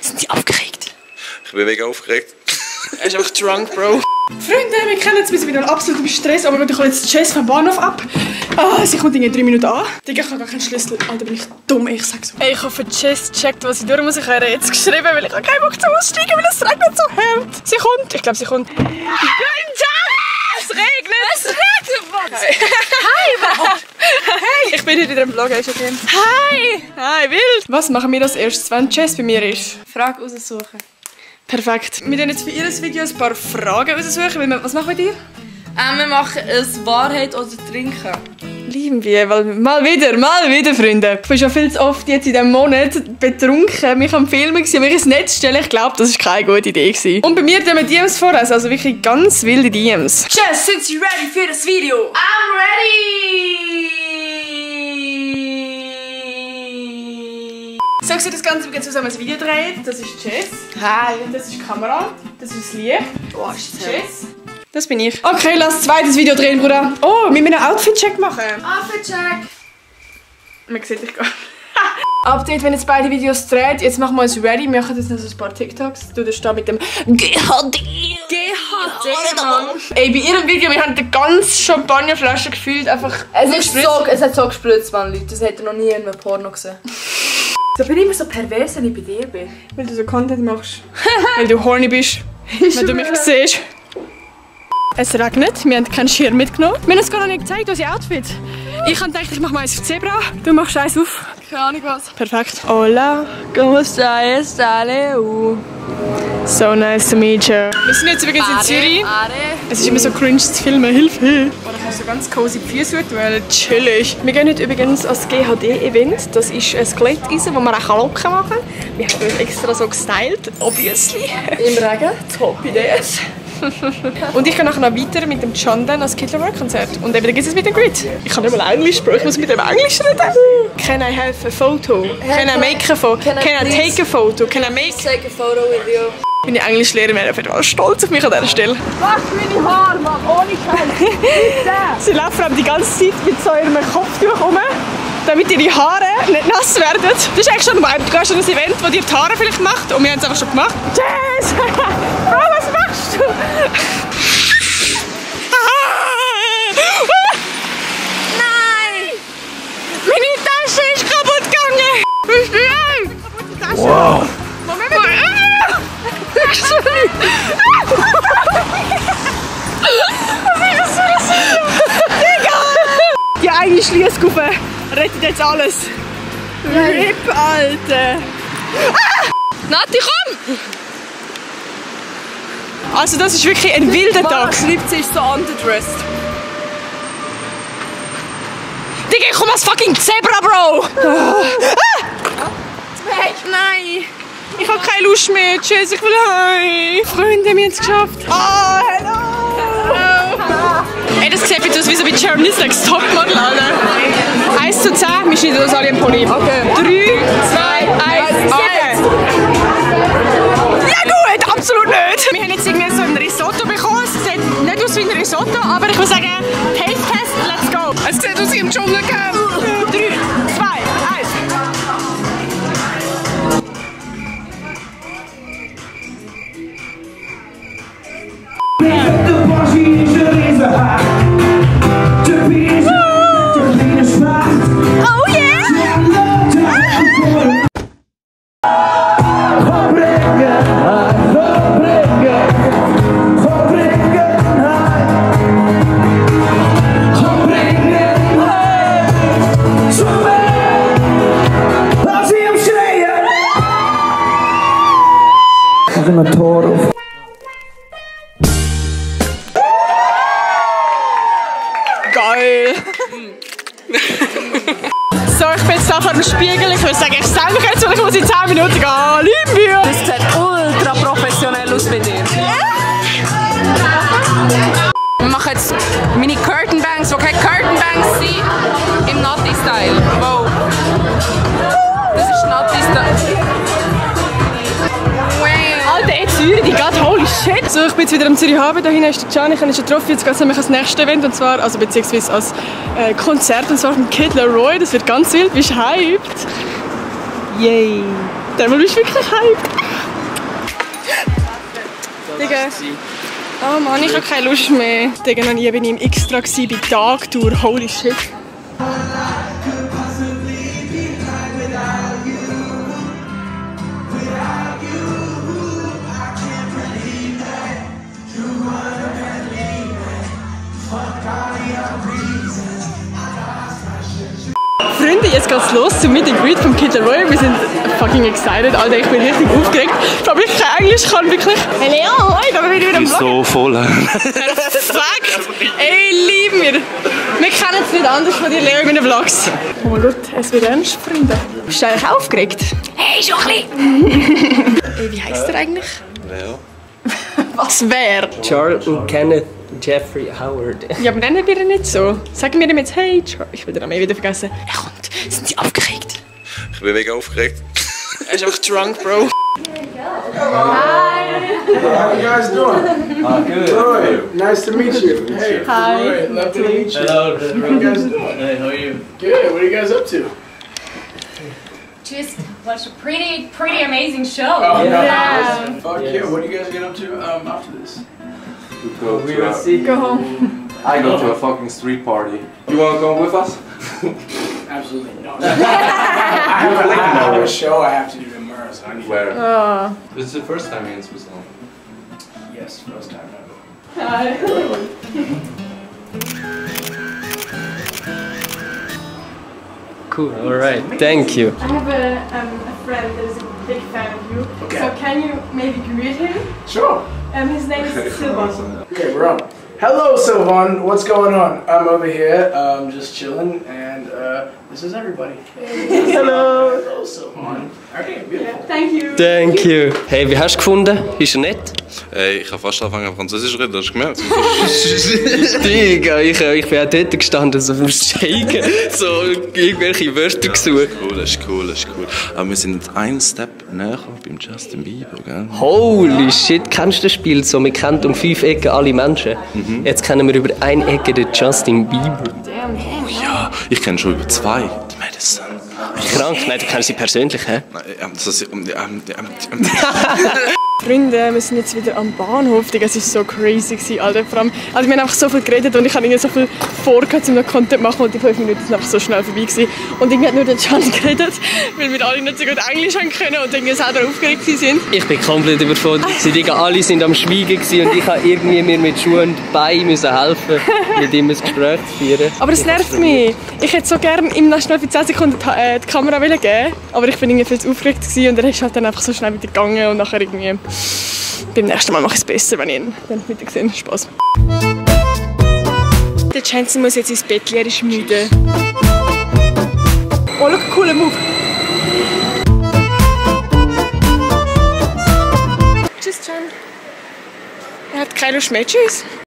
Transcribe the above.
Sind Sie aufgeregt? Ich bin mega aufgeregt. Er ist einfach drunk, Bro. Freunde, wir kennen jetzt, wir sind wieder absolut im Stress, aber wir holen jetzt Jess vom Bahnhof ab. Sie kommt in 3 Minuten an. Digga, ich habe gar keinen Schlüssel. Alter, bin ich dumm, ich sag's. Hey, ich hoffe, Jess checkt, was sie durch muss. Ich habe ihr jetzt geschrieben, weil ich habe keinen Bock zu aussteigen, weil es regnet so hart. Sie kommt. Ich glaube, sie kommt. Guten Tag! Es regnet! Es regnet! Hi, hey! Ich bin heute wieder im Vlog, ist okay. Hi! Hi, wild! Was machen wir als erstes, wenn Jess bei mir ist? Frage raussuchen. Perfekt. Wir werden jetzt für ihr Video ein paar Fragen raussuchen. Was machen wir dir? Wir machen es Wahrheit oder Trinken. Lieben wir, weil mal wieder, Freunde. Ich bin schon viel zu oft jetzt in diesem Monat betrunken. Ich am Filmen gewesen, mich ins Netz stellen. Ich glaube, das war keine gute Idee gewesen. Und bei mir tun wir DMs voraus, also wirklich ganz wilde DMs. Jess, sind Sie ready für das Video? I'm ready! So sieht das Ganze, wir gehen zusammen ein Video drehen. Das ist Jess. Hi. Das ist die Kamera. Das ist das Licht. Oh, ist das Jess. Das bin ich. Okay, lass ein zweites Video drehen, Bruder. Oh, wir müssen einen Outfit-Check machen. Outfit-Check. Man sieht dich gar nicht. Update, wenn jetzt beide Videos dreht. Jetzt machen wir uns ready. Wir machen jetzt noch so ein paar TikToks. Du da mit dem GHD. GHD, Mann. Ey, bei ihrem Video, wir haben die ganze Champagnerflasche gefühlt. Einfach Es hat so gespritzt, Mann, Leute. Das hat noch nie in einem Porno gesehen. So bin ich immer so pervers, wenn ich bei dir bin. Weil du so Content machst. Weil du horny bist. Wenn du mich siehst. Es regnet, wir haben keinen Schirm mitgenommen. Wir haben uns gar noch nicht gezeigt, unsere Outfits. Ich habe gedacht, ich mache mal eins auf Zebra. Du machst eins auf. Keine Ahnung was. Perfekt. Hola, ¿cómo estás? So nice to meet you. Wir sind jetzt übrigens in Zürich. Es ist immer so cringe zu filmen. Hilfe! Oh, da kannst du ganz cozy die Füße weil chillig. Wir gehen heute übrigens ans GHD-Event. Das ist ein Glätteisen, wo man auch Locken machen kann. Wir haben uns extra so gestylt, obviously. Im Regen. Top Idee. Und ich gehe nachher noch weiter mit dem Chandan als Kid Laroi Konzert. Und eben, da gibt es mit dem Grid. Ich kann nicht mal Englisch sprechen, ich muss mit dem Englisch reden. Can I have a photo? Can I make a photo? Can I take a photo? Can I make... Take a photo with you. Meine Englischlehrerin wäre auf jeden Fall stolz auf mich an dieser Stelle. Wasch meine Haare, Mann, ohne Scheiß. Sie laufen die ganze Zeit mit so ihrem Kopftuch rum, damit ihre Haare nicht nass werden. Das ist eigentlich schon ein Event, ein Event, das dir die Haare vielleicht macht. Und wir haben es einfach schon gemacht. Jess! Bro, was machst du? Nein! Meine Tasche ist kaputt gegangen! Nein! Wow! Moment! Was ist das? Die eine Schliesskuppe rettet jetzt alles. RIP, Alter! Nati, komm! Also das ist wirklich ein wilder Tag. Schreibt, sie ist so underdressed. Digga, ich komm als fucking Zebra, Bro! Nein! Ich hab keine Lust mehr. Tschüss, ich will heim. Freunde, wir haben es geschafft. Ah, hello! Ey, das sieht jetzt aus wie so bei Germany's Next Topmodel, Alter. 1 zu 10, wir schneiden uns alle im Pony. Okay. 3, 2, 1, okay. Ja gut, absolut nicht. Wir haben jetzt irgendwie so ein Risotto bekommen. Es sieht nicht aus wie ein Risotto, aber ich würde sagen, Taste Test, let's go. Es sieht aus wie im Dschungelcamp. 3, 2, 1. Oh yeah! Geil! So, ich bin jetzt da vor dem Spiegel. Ich würde sagen, ich stelle mich jetzt, weil ich muss in 10 Minuten gehen. Lieben wir! Das sieht ultra professionell aus bei dir. Wir machen jetzt meine Curtain Bangs, die keine Curtain Bangs sind, im Nati-Style. Wow. Das ist Nati-Style. Alter, jetzt die geht, holy shit! So, ich bin jetzt wieder am Zürich Hafen, da hinten ist der Can, ich habe ihn schon getroffen, jetzt geht es nämlich ans nächste Event, und zwar, also beziehungsweise als Konzert, und zwar vom Kid Laroi, das wird ganz wild, bist du hyped? Yay! Der bist du wirklich hyped? Digga. Oh Mann, ich habe keine Lust mehr. Digga, noch nie bin ich im Extra bei Tagtour. Holy shit. Freunde, jetzt geht's los zum Meet and Greet vom Kid Laroi. Wir sind fucking excited, Alter, ich bin richtig aufgeregt. Ich glaube, ich kein Englisch kann, wirklich. Hey Leo, heute bin ich wieder am Vlog. So voll. Perfekt! Ey, lieben wir! Wir kennen es nicht anders von dir, Leo, in meinen Vlogs. Oh mein Gott, es wird ernst, Freunde. Bist du eigentlich aufgeregt? Hey, schon ein bisschen! Ey, wie heisst der eigentlich? Wer? Was wer? Charles und Kenneth Jeffrey Howard. Ja, aber nennen wir ihn nicht so. Sagen wir ihm jetzt, hey, Charles. Ich will den Namen wieder vergessen. Er kommt. Sind Sie aufgeregt? Ich bin mega aufgeregt. Er ist einfach drunk, Bro. How you guys doing? Good. Good. Nice to meet you. Hey. Hi. Roy, love to meet you. Hello. What are you guys doing? Hey, how are you? Good. What are you guys up to? Just watched a pretty amazing show. Oh, Yeah. no. Fuck yeah. What are you guys getting up to after this? We will see. Go home. I go to a fucking street party. You wanna come with us? Absolutely not. I have a show I have to do tomorrow, so I need Where? Oh. This is the first time in Switzerland. Yes, first time ever. Hi. Cool. All right. Thank you. I have a friend that is a big fan of you. Okay. So can you maybe greet him? Sure. His name is Silvan. Okay, we're on. Hello, Sylvan. What's going on? I'm over here, just chilling, and this is everybody. Hello. Hello, Sylvan. Okay, beautiful. Thank you. Thank you. Hey, wie hast du gefunden? Ist er nett? Ich habe fast angefangen Französisch zu reden, hast du gemerkt? Digga, ich bin auch dort gestanden, so vom Shaken, so irgendwelche Wörter gesucht. Das ist cool. Aber wir sind einen Step näher beim Justin Bieber, gell? Holy shit, kennst du das Spiel so? Wir kennen um 5 Ecken alle Menschen. Jetzt kennen wir über eine Ecke den Justin Bieber. Ja, ich kenne schon über 2. Die Madison. Krank? Nein, du kennst sie persönlich, hä? Freunde, wir sind jetzt wieder am Bahnhof. Digga, es war so crazy gewesen, Alter. Vor allem, also wir haben einfach so viel geredet und ich habe irgendwie so viel vorgehabt, um noch Content zu machen und die 5 Minuten sind einfach so schnell vorbei gewesen. Und irgendwie hat nur der Can geredet, weil wir alle nicht so gut Englisch haben können und irgendwie selber aufgeregt sind. Ich bin komplett überfordert. Digga, alle sind am Schweigen gewesen und ich habe irgendwie mir mit Schuhen und Beinen müssen helfen, mit ihm ein Gespräch zu führen. Aber es nervt mich. Ich hätte so gerne ihm noch schnell für 10 Sekunden die Kamera geben, aber ich bin irgendwie viel zu aufgeregt gewesen und er ist halt dann einfach so schnell wieder gegangen und nachher irgendwie... Beim nächsten Mal mache ich es besser, wenn ich ihn dann wieder sehe. Spaß. Der Jensen muss jetzt ins Bett, er ist müde. Oh, schau, cooler Move. Tschüss, Jen. Er hat keine Lust mehr. Tschüss.